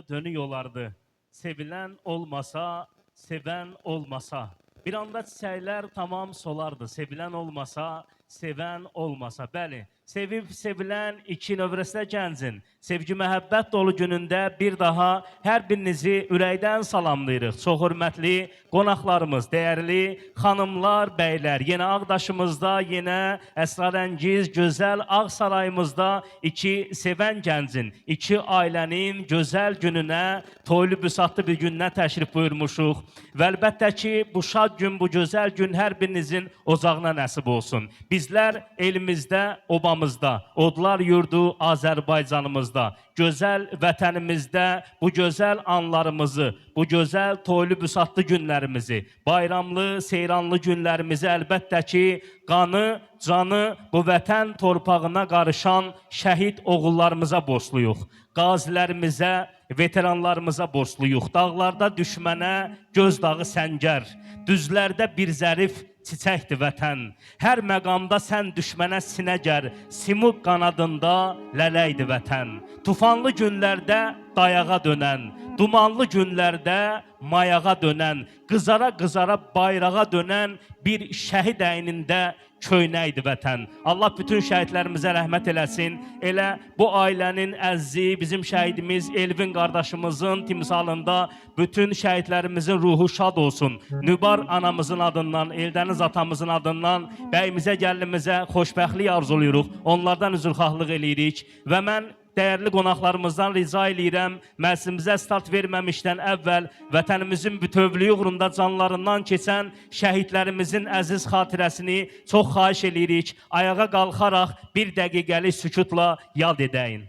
dönük olardı. Sevilən olmasa, sevən olmasa. Bir anda çiçəklər tamam solardı. Sevilən olmasa, sevən olmasa. Bəli, sevib sevilən iki növrəslə gəncin sevgi məhəbbət dolu günündə bir daha hər birinizi ürəkdən salamlayırıq. Çox hörmətli qonaqlarımız, dəyərli xanımlar, bəylər, yenə Ağdaşımızda, yenə əsrarəngiz, gözəl Ağ Sarayımızda iki sevən gəncin, iki ailənin gözəl gününə, toylu büsatlı bir gününə təşrif buyurmuşuq. Və əlbəttə ki, bu şad gün, bu gözəl gün hər birinizin ocağına nəsib olsun. Bizlər elimizdə, obamızda, odlar yurdu Azərbaycanımızda, gözəl vətənimizdə bu gözəl anlarımızı, bu gözəl toylu büsatlı günlərimizi, bayramlı, seyranlı günlərimizi əlbəttə ki, qanı, canı bu vətən torpağına qarışan şəhid oğullarımıza borcluyuq. Qazilərimizə, veteranlarımıza borcluyuq. Dağlarda düşmənə göz dağı səngər, düzlərdə bir zərif çiçəkdir vətən. Hər məqamda sən düşmənə sinə gər, simuq qanadında lələkdir vətən. Tufanlı günlərdə dayağa dönən, dumanlı günlərdə mayağa dönən, qızara-qızara bayrağa dönən bir şəhid əynində köynəkdir vətən. Allah bütün şəhidlərimizə rəhmət eləsin. Elə bu ailənin əzizi, bizim şəhidimiz Elvin qardaşımızın timsalında bütün şəhidlərimizin ruhu şad olsun. Nübar anamızın adından, Eldəniz atamızın adından bəyimizə, gəlinimizə xoşbəxtlik arzulayırıq. Onlardan üzrxahlıq eləyirik və mən dəyərli qonaqlarımızdan rica eləyirəm, məclisimizə start verməmişdən əvvəl vətənimizin bütövlüyü uğrunda canlarından keçən şəhidlərimizin əziz xatirəsini çox xahiş eləyirik. Ayağa qalxaraq bir dəqiqəlik sükutla yad edəyin.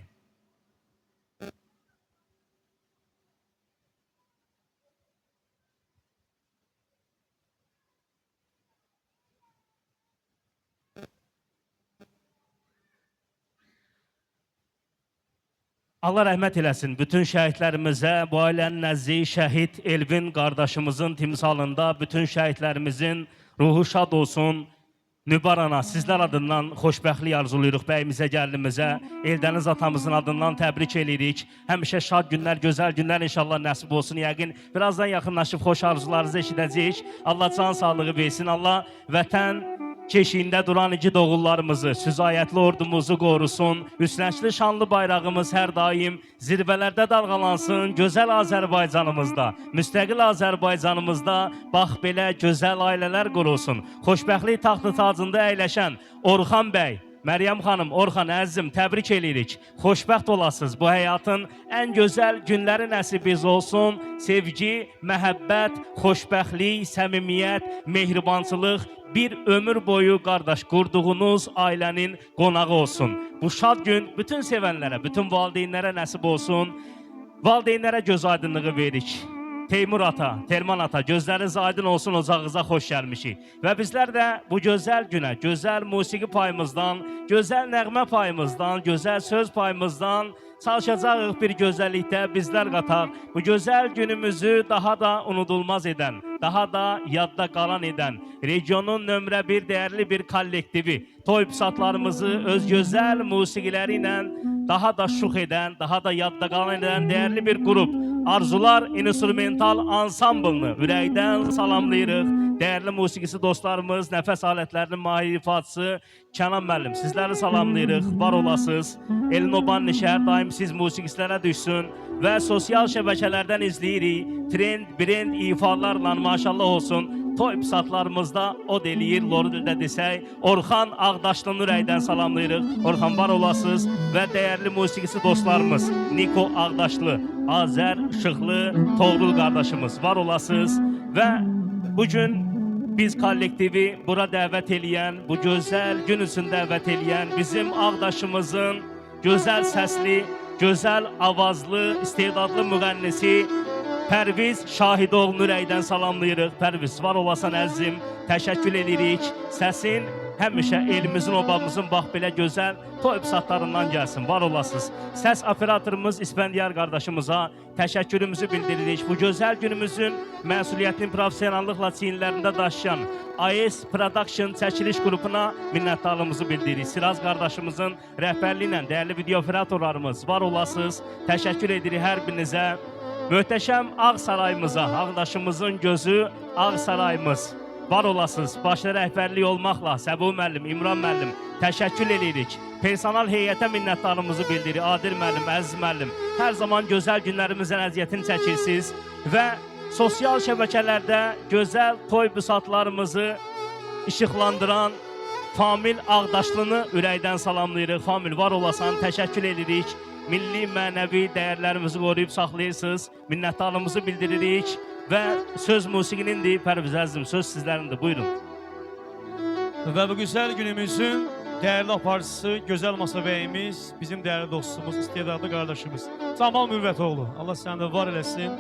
Allah rəhmət eləsin bütün şəhidlərimizə, bu ailənin əzizi şəhid Elvin qardaşımızın timsalında bütün şəhidlərimizin ruhu şad olsun. Nübar ana, sizlər adından xoşbəxtlik arzulayırıq bəyimizə, gəlinimizə, Eldəniz atamızın adından təbrik eləyirik. Həmişə şad günlər, gözəl günlər inşallah nəsib olsun. Yəqin birazdan yaxınlaşıb xoş arzularınızı eşidəcəyik. Allah can sağlığı versin. Allah vətən keşiyində duran igid oğullarımızı, süzayətli ordumuzu qorusun. Üsrənçli şanlı bayrağımız hər daim zirvələrdə dalğalansın. Gözəl Azərbaycanımızda, müstəqil Azərbaycanımızda bax belə gözəl ailələr qurulsun. Xoşbəxtlik taxtı tacında əyləşən Orxan bəy, Məryəm xanım, Orxan əzizim, təbrik eləyirik. Xoşbəxt olasınız. Bu həyatın ən gözəl günləri nəsibiniz olsun. Sevgi, məhəbbət, xoşbəxtlik, səmimiyyət, mehribançılıq bir ömür boyu qardaş qurduğunuz ailənin qonağı olsun. Bu şad gün bütün sevənlərə, bütün valideynlərə nəsib olsun. Valideynlərə göz aydınlığı veririk. Teymur ata, Telman ata, gözləriniz aydın olsun, ocağınıza xoş gəlmişik. Və bizlər də bu gözəl günə, gözəl musiqi payımızdan, gözəl nəğmə payımızdan, gözəl söz payımızdan çalışacağıq bir gözəllikdə bizlər qataq. Bu gözəl günümüzü daha da unudulmaz edən, daha da yadda qalan edən regionun nömrə bir dəyərli bir kollektivi, toy pusatlarımızı öz gözəl musiqiləri ilə daha da şux edən, daha da yadda qalan edən dəyərli bir qrup Arzular Instrumental Ansamblını ürəkdən salamlayırıq. Dəyərli musiqisi dostlarımız, nəfəs alətlərinin mahir ifaçısı Kənan müəllim, sizləri salamlayırıq. Var olasınız. Elin Oban hər daim siz musiqilərə düşsün və sosial şəbəkələrdən izləyirik. Trend, brend ifalarla maşallah olsun. Toy pusatlarımızda od eləyir, loru dildə desək. Orxan Ağdaşlını ürəkdən salamlayırıq. Orxan var olasınız və dəyərli musiqisi dostlarımız Niko Ağdaşlı, Azər Şıxlı, Toğrul qardaşımız var olasınız və bugün biz kollektivi bura dəvət eləyən, bu gözəl gün üçün dəvət eləyən bizim Ağdaşımızın gözəl səsli, gözəl avazlı, istedadlı müğənnisi Pərviz Şahidoğlunu ürəkdən salamlayırıq. Pərviz, var olasan əzizim, təşəkkür edirik. Səsin Həmişə elimizin, obamızın bax belə gözəl toy pisatlarından gəlsin. Var olasınız. Səs operatorumuz İspəndiyar qardaşımıza təşəkkürümüzü bildiririk. Bu gözəl günümüzün məsuliyyətini professionallıqla çiyinlərində daşıyan AES Production çəkiliş qrupuna minnətdarlığımızı bildiririk. Siraz qardaşımızın rəhbərliyi ilə dəyərli video operatorlarımız var olasınız. Təşəkkür edirik hər birinizə. Möhtəşəm Ağ Sarayımıza, Ağdaşımızın gözü Ağ Sarayımız. Var olasınız. Başda rəhbərlik olmaqla Səbu müəllim, İmran müəllim təşəkkür edirik. Personal heyətə minnətdarlığımızı bildiririk. Adil müəllim, Əziz müəllim, hər zaman gözəl günlərimizdən əziyyətini çəkirsiniz və sosial şəbəkələrdə gözəl toy büsatlarımızı işıqlandıran Famil Ağdaşlını ürəkdən salamlayırıq. Famil var olasan, təşəkkür edirik. Milli mənəvi dəyərlərimizi qoruyub saxlayırsınız. Minnətdarlığımızı bildiririk və söz musiqinindir. Pərviz əzizim, söz sizlərindir. Buyurun. Və bu gözəl günümüzün dəyərli aparıcısı, gözəl masa bəyimiz, bizim dəyərli dostumuz, istedadlı qardaşımız Camal Mürvətoğlu. Allah səni də var eləsin.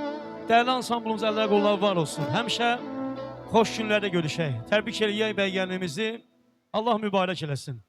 Dəyərli ansamblımız əllər qollar var olsun. Həmişə xoş günlərdə görüşək. Təbrik eləyək bəy gəlinimizi. Allah mübarək eləsin.